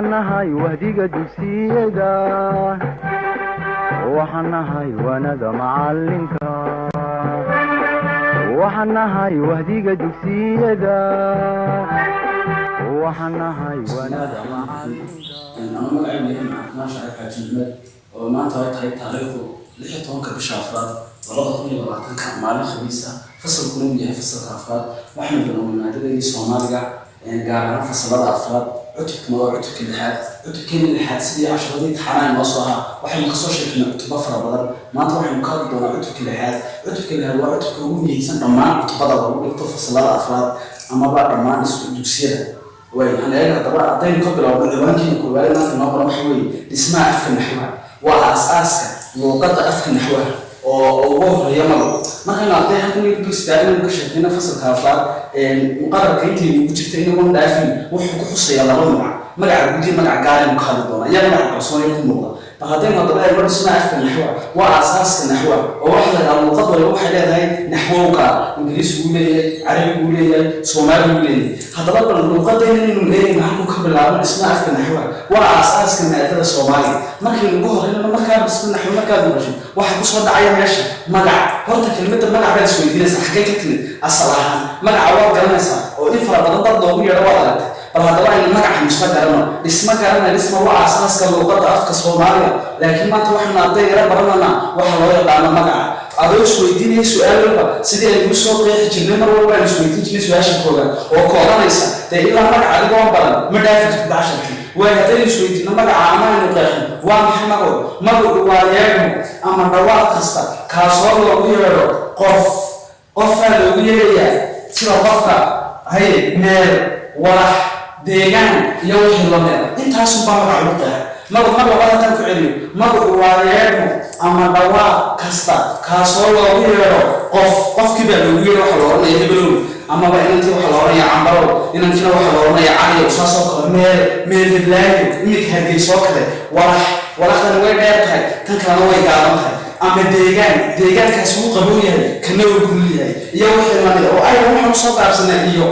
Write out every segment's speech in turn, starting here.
Waxaan nahay wahdiga dugsiyada, waxaan nahay waanada macalinka, waxaan nahay wahdiga dugsiyada, waxaan nahay waanada macalinka. Ama magacaygu yahay Cabdimaan Shacib Xaaji Maxmed, oo maanta ay tahay taariikhdu 16-ka bisha afraad 2020-ka, maalin Khamiis ah, fasalkuna uu yahay fasalka afraad. Waxaanu bilownay maadadeedii Soomaaliga, gaar ahaan fasalada afraad, cutubkuna waa cutubka lixaad. Cutubkeena lixaad, sidii casharadii taxanaha inoo soo ahaa, waxaynu kasoo sheegnay cutubo fara badan. Maanta waxaynu ka hadli doonaa cutubka lixaad. Cutubka lixaad waa cutubka ugu muhiimsan dhammaan cutubada lagu dhigto fasalada afraad amaba dhammaan isku dugsiyada. Way aan eega haddaba, haddaynu ka bilowno ciwaankeena koowaad maanta noo qoran, waxa weeye dhismaha afka naxwaha. Waa aas-aaska luuqadda afka naxwaha oo ugu horeeya magacu. Markaynu arday halkan dul istaagin ka sheekayna fasalka afraad, muqararka intaynu ugu jirta inagoon dhaafin, wuxuu ku xusayaa laba magac: magaca guud iyo magaca gaaraynu ka hadli doonaa, iyo magaca qarsoon ku muuqda. Bal haddaynu haddaba eegno dhismaha afka naxwaha, waa aasaaska naxwaha, oo waxa la yidhaha luuqad waliba waxay leedahay naxwo u gaar. Ingiriisi wuu leeyahay, Carabi wuu leeyahay, Soomaali wuu leeyahay. Haddaba bal luuqadayna inaynu leeyahay halkuu ka bilaabo dhismaha afka naxwaha, waa aasaaska maadada Soomaaliga. Markaynu ugu horreynano, markaa dhisma naxwo markaad maqasho, waxaa kusoo dhacaya meesha magac. Horta kelmadda magac baad isweydiinaysaa, xaggee ka timid asal ahaan? Magaca waad garanaysaa, oo in fara badan dad loogu yeedho waad aragtay. Bal haddaba aynu magaca isla garano, dhisma garanay. Dhisma waa aasaaska luuqadda afka Soomaaliga, laakiin maanta waxaynu arday yara barananaa waxa loo yaqaano magaca. Adoo isweydiinaya su-aal walba, sidii aynu usoo qeexi jirnay, mar walba aynu isweydiin jirnay su-aasha koowaad oo koodanaysa dee ilaa magaca adigoon baran ma dhaafi kartid casharkii. Waayo, haddaynu isweydiino magaca ama aynu qeexno, waa maxay magacu? Magacu waa yeedhmo ama dhawaaq kasta kaasoo loogu yeedho qof. Qofaa loogu yeedhayaa, sida qofka, haye, meel, walax, deegaan iyo wixii lamida. Intaasunbaa magac lagu qeexa. Magac, mar labaad haddaan ku celiyo, magacu waa yeedhmo ama dhawaaq kasta kaasoo loogu yeedho qof. Qofkii baa loogu yeedho, waxa la odhanaya hebelow, amaba inantii waxaa la odhanaya Cambarow, inantiina waxaa la odhanaya Caliyow, saasoo kale. Meel, meel heblaayo, imidka Hargeysoo kale. Walax, walaxdani way dheer tahay, tan kalena way gaaban tahay. Ama deegaan, deegaankaasi wuu qabow yahay, kana wuu kulul yahay, iyo wixii lamida. Oo ayda waxaan usoo qaabsanay iyo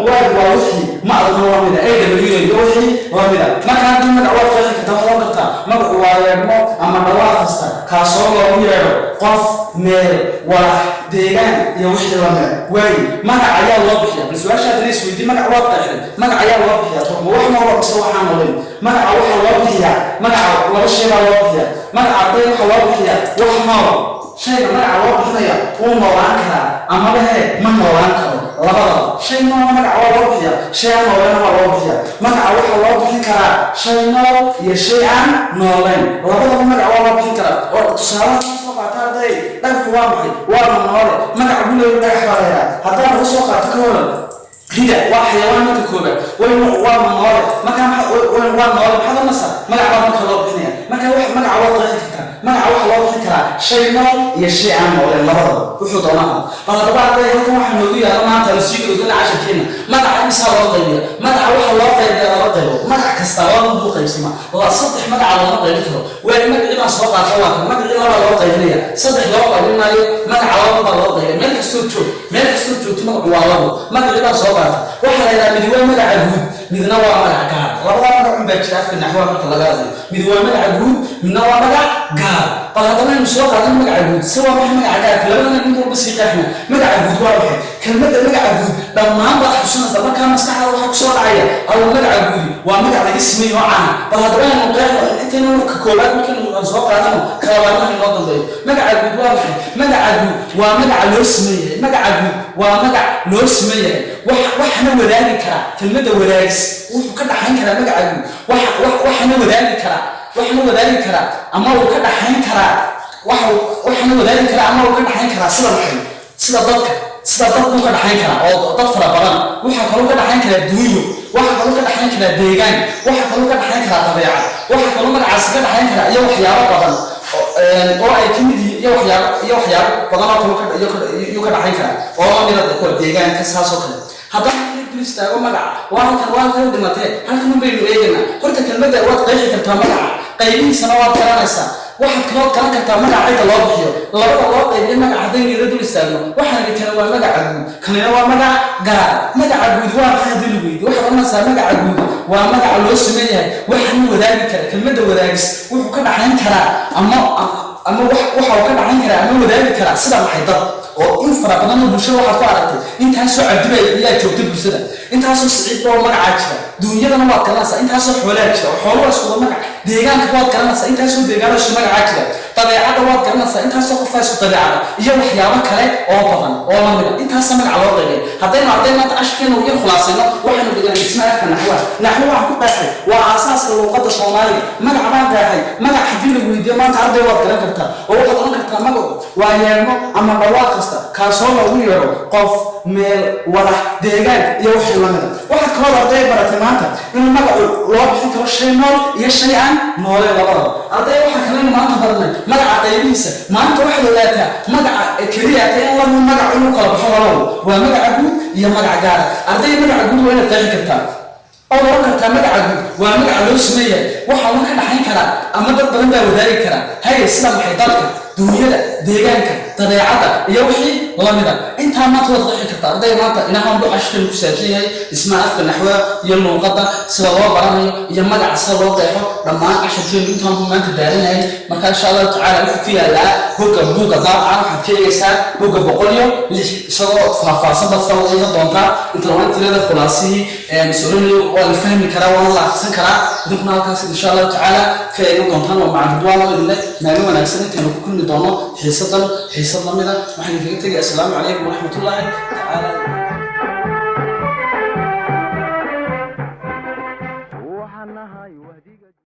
waay waa wixii ma adna lamida ay w iyo wixii lamida. Marka haddii magac waad qeexi kartaa, waxaad oran kartaa magacu waa yeedhmo ama dhawaaq kasta kaasoo loogu yeedho qof, meel, walax, deegaan iyo wixii lamida. Waayi, magac ayaa loo bixiya. Bal su-aasha haddana isweydii: magac waad qeexday, magac ayaa loo bixiyaa ma wax noola mise waxaan noolayn? Magaca waxaa loo bixiyaa, magaca laba shay baa loo bixiyaa. Magaca, arday, waxaa loo bixiyaa wax nool. Shayga magaca loo bixinaya wuu noolaan karaa amaba he ma noolaan karo, labadaba. Shay noola magaca waa loo bixiyaa, shay aan nooleyna waa loo bixiyaa. Magaca waxaa loo bixin karaa shay nool iyo shay aan noolayn, labadaba magac waa loo bixin karaa. Oo tusaalaha soo qaata, arday, dhagaxu waa maxay? Waana noole, magaca buu leeyahay, dhagax baa leeyahay. Haddaan lagu soo qaato ka waran rida? Waa xayawaan marka koobaad, waynu waa noole. Markaa waa noole, maxaad oranaysaa? Magac baa marka loo bixinaya. Marka wax magaca waad qeexi kartaa. Magaca waxaa loo bixin karaa shay nool iyo shay aan nooleen, labadaba wuxuu doonaa. Bal haddaba, arday, halkan waxaa noogu yaala maanta aan sii gudubna casharkeena: magaca imisaa loo qaybiya? Magaca waxaa loo qaybiyaa laba qaybood. Magac kasta laba buu qaybsamaa, waa saddex magaca looma qaybin karo. Waa magacii baan soo qaata, waa kan magacii laba loo qaybinaya, saddex loo qaybin maayo. Magaca laba baa loo qaybiya. Meel kastoo joog, meel kastoo joogto, magacu waa labo. Magacii baan soo qaata, waxaa la yidhaha mid waa magaca guud, midna waa magaca gaar. Labadaa magac un baa jira afka naxwaha marka laga hadlayo: mid waa magaca guud, midna waa magac gaar. Bal haddaba aynu soo qaadan magaca guud, se waa maxay magaca gaarka? Labadana mid walba sii qeexna. Magaca guud waa maxay? Kelmadda magaca guud dhammaan baad xusunaysaa. Markaa maskaxdaada waxaa kusoo dhacaya aw magaca guudi waa magac laga sameeyo oo cana. Bal haddaba aynu qeexno intaynu ka koobaad markaynu aan soo qaadano, ka labaadna inoo dambeeyo. Magaca guud waa maxay? Magaca guud waa magaca loo sameeyahay. Magaca guud waa magac loo sameeyahay, wax waxna wadaagi karaa. Kelmadda wadaagis wuxuu ka dhaxayn karaa magaca guud wax waxna wadaagi karaa, waxna wadaagi karaa ama uu ka dhaxayn karaa waxa, waxna wadaagi karaa ama uu ka dhaxayn karaa. Sida maxay? Sida dadka, sida dad buu ka dhaxayn karaa, oo dad fara badan. Waxaa kaloo ka dhaxayn karaa duunyo, waxaa kaloo ka dhaxayn karaa deegaan, waxaa kaloo ka dhaxayn karaa dabeecad, waxaa kaloo magacaasi ka dhaxayn karaa iyo waxyaabo badan oo ay ka mid yihiin iyo waxyaabo badan oo kaloo iyuu ka dhaxayn karaa oo lamida kuwa deegaanka, saas oo kale. Haddana dul istaago magaca, waa halkan, waa halkan u dhimatee, halkan un baynu eegaynaa. Horta kelmadda waad qeexi kartaa, magaca qaybihiisana waad garanaysaa. Waxaad kaloo garan kartaa magaca cidda loo bixiyo. Labada loo qaybiyo magaca haddaynu ila dul istaagno. istaagno. Waxaan idhi, kana waa magaca guud, kanina waa magaca gaara. Magaca guud waa maxay haddii lagu weydiyo? Waxaad oranaysaa magaca guud waa magaca loo sameyn yahay, waxaana wadaagi kara. Kelmadda wadaagis wuxuu ka dhaxayn karaa ama waxa uu ka dhaxayn karaa ama wadaagi karaa sida maxay? Dad oo in fara badan oo bulshada waxaad ku aragtay, intaasoo Cabdibay ayaa joogta bulshada, intaasoo Siciid oo magacaa jira. Duunyadana waad garanaysaa, intaasoo xoolaa jira oo xoolo waa isku wada magac. Deegaanka waad garanaysaa, intaasoo deegaano isku magacaa jira. Dabeecadda waad garanaysaa, intaasoo qofaa isku dabeecada iyo waxyaabo kale oo badan oo lamida. Intaasa magaca loo qaybay. Haddaynu, arday, maanta cashirkeena yar khulaasayno, waxaynu dhiganay dhismaha afka naxwaha. Naxwo waxaan ku qeexay waa aasaaska luuqadda Soomaaliga. Magac baan qeexay. Magac haddii lagu weydiiyo maanta, arday, waad garan kartaa oo waxaad oran kartaa magacu waa yeelmo ama dhawaaq kasta kaasoo loogu yeero qof, meel, wadax, deegaan iyo wixii lamida. Waxaad kaloo, arday, baratay maanta inuu magacu loo bixin karo shay nool iyo shay aan nooleen labadaba. Arday, waxaa kalenu maanta baranay magaca qaybihiisa. Maanta waxaad ogaataa magaca keliya ta in lagu magac inuu kala baxo labadu waa magaca guud iyo magaca gaara. Arday, magaca guud waa inaad qeexi kartaa ood oran kartaa magaca guud waa magaca loo sameeyahay, waxaa la ka dhaxayn karaa ama dad badan baa wadaagi karaa. Haye, sida maxay? Dalka, duunyada, deegaanka, dabeecadda iyo wixii lamida. Intaa maanta waad qeexi kartaa, arday. Maanta inahaan buu cashirkan ku saabsan yahay, dhismaha afka naxwaha iyo luuqadda sida loo baranayo iyo magaca sida loo qeexo. Dhammaan cashirkeenu intaan buu maanta daaranahay. Marka insha Allahu tacaala wuxuu ku yaalaa bogga buugga daabacan. Waxaad ka eegaysaa bogga 106, isagoo faahfaahsan baad fadlan doontaa. Inta lamaan tirada khulaasihii is-oranayo waa la fahmi karaa, waana la akhrisan karaa. Idinkuna halkaas insha Allahu tacaala ka eegan doontaan. Waa macalin Ridwaan oo idinle maalin wanaagsan. Intaynu ku kulmi doono xiisadan xiisad lamida, waxaan idinkaga tegay assalaamu calaykum waraxmatullaahi tacaala.